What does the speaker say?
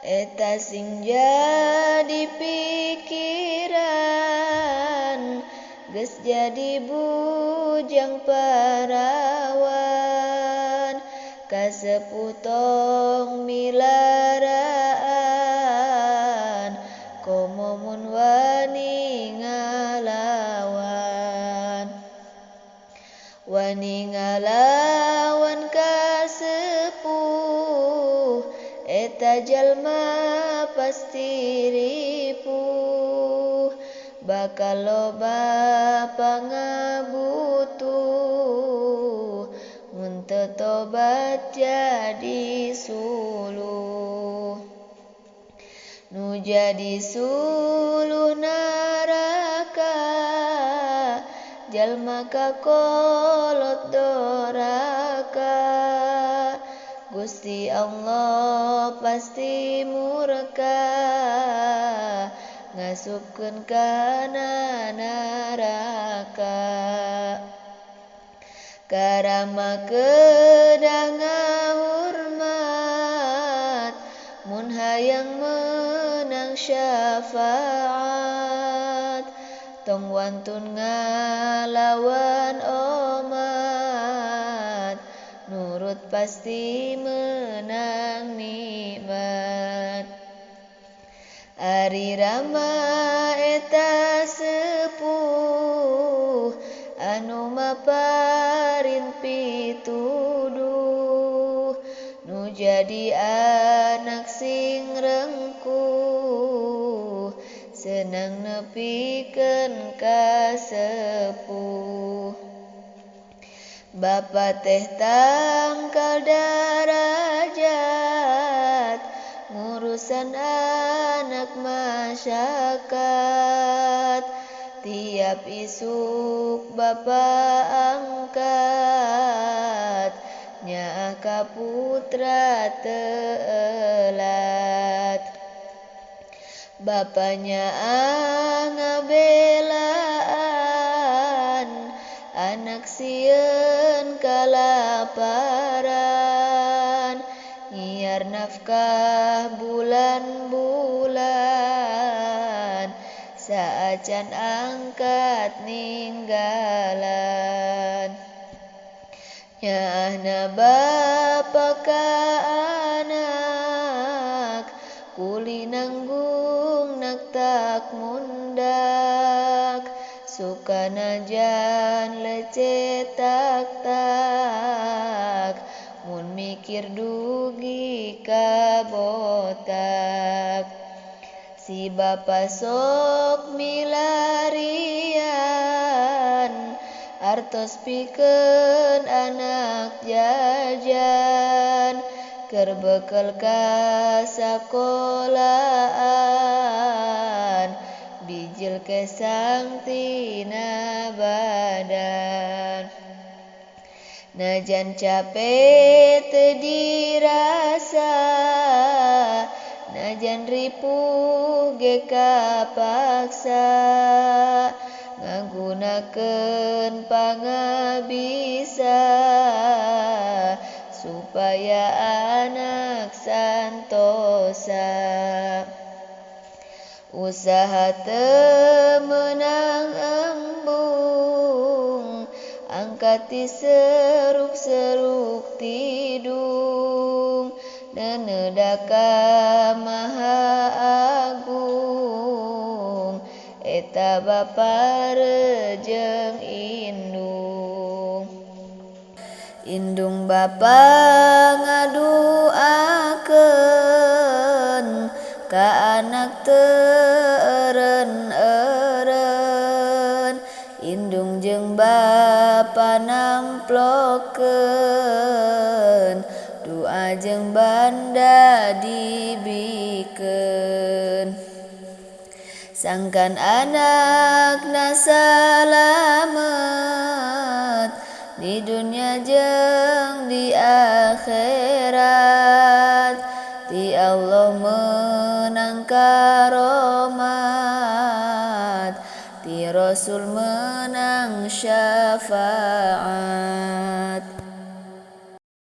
Eta sing jadi pikiran, geus jadi bujang parawan. Kasepuh tong milaraan, komo mun wani ngalawan. Wani ngalawan kasepuh, eta jalma pasti ripuh. Bakal loba pangabutuh, mun teu tobat jadi suluh. Nu jadi suluh neraka, jalma kakolot doraka. Gusti Allah pasti murka, ngasupkeun kana neraka. Karama kedah ngahurmat, mun hayang menang syafaat. Tong wantun ngalawan omat, nurut pasti menang nikmat. Ari Rama eta sepuh, anu maparin pituduh. Nu jadi anak sing rengkuh, senang nepikeun ka sepuh. Bapa teh tangkal darajat, ngurusan anak masyarakat. Tiap isuk bapa angkat, nyaah ka putra teu elat. Bapa nyaah ngabelaan, anak sieun kalaparan. Nyiar nafkah bulan-bulan, saacan angkat ninggalan. Nyaahna bapa ka anak, kuli nanggung nak tak mundak. Sukanajan lecet tak tak, mun mikir dugi ka botak. Si bapa sok milarian, artos pikeun anak jajan. Keur bekel ka sakolaan, bijil kesang tina badan. Najan capek teu dirasa, najan ripuh ge kapaksa. Ngagunakeun pangabisa, supaya anak santosa. Usaha teu meunang embung, angkat ti seruk-seruk tidung. Neuneuda ka Maha Agung, eta bapa rejeung indung. Indung bapa ngaduakeun, ka anak teu eureun-eureun. Indung jeung bapa namplokeun, doa jeung banda dibikeun. Sangkan anakna salamet, di dunia jeung di akhirat. Ti Allah menang karomat, ti Rasul menang syafaat.